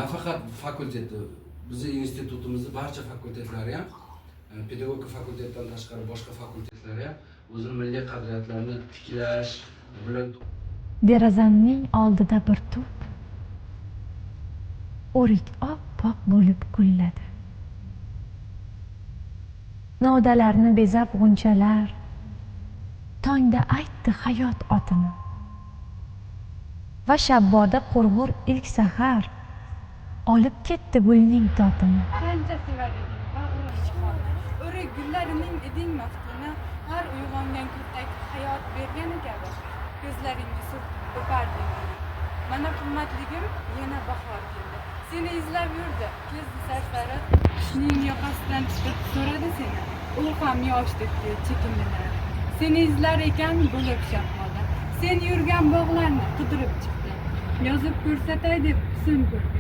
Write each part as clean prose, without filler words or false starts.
Nafaqat fakulteti, bizni institutimizni barcha fakultetlari ham, pedagogika fakultetidan tashqari boshqa fakultetlari ham o'zini milliy qadriyatlarini tiklash bilan. Derazamning oldida bir tup o'rik oppoq bo'lib gulladi. Novdalarni bezab g'unchalar tongda aytdi hayot otini va shabboda qurg'ur ilk sahar olib ketdi gulning totini. Qancha sevar eding bag'rim bahorni. O'rik gullarining eding maftuni. Har uyg'ongan kurtak hayot bergani kabi ko'zlaringga surtib o'parding uni. Mana, qimmatligim, yana bahor keldi. Seni izlab yurdi, kezdi sarsari. Qishning yoqasidan tutib so'radi seni. U ham yosh debdi, chekindi nari. Seni izlar ekan bo'lib shabbodi. Sen yurgan bog'larni qidirib chiqdi. Yozib ko'rsatay deb husn ko'rkini.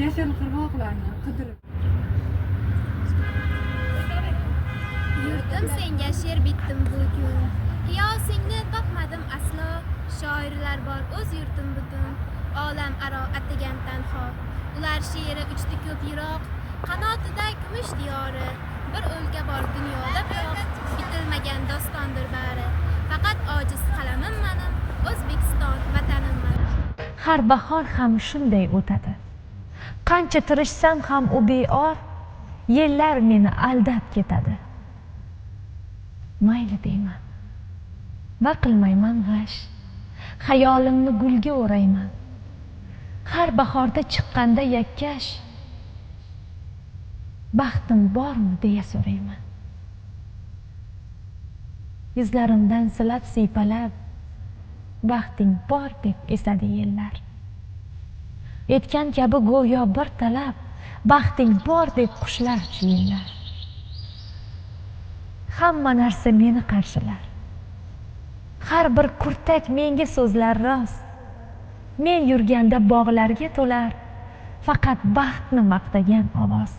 Yashil qirg'oqlarni qidirib. Yurdim senga she'r bitdim bu kun. Qiyosingni topmadim aslo. Shoirlar bor o'z yurtim butun. Olam aro atigan tanho. Ular she'ri uchdi ko'p yiroq. Qanotida kumush diyori. Bir o'lka bor dunyoda biroq. Bitilmagan dostondir bari. Faqat ojiz qalamim manim. O'zbekiston vatanim manim. Har bahor ham shunday o'tadi. Qancha tirishsam ham u beor yellar meni aldab ketadi. Mayli deyman va qilmayman g'ash, xayolimni gulga o'rayman. Har bahorda chiqqanda yakkash, baxtim bormi deya so'rayman. Yuzlarimdan silab siypalab, baxting bor deb esadi yellar. Etgan kabi go'yo bir talab, baxting bor deb qushlar chiyinlar. Hamma narsa meni qarshilar. Har bir kurtak menga so'zlar rost. Men yurganda bog'larga to'lar faqat baxtni maqtagan ovoz.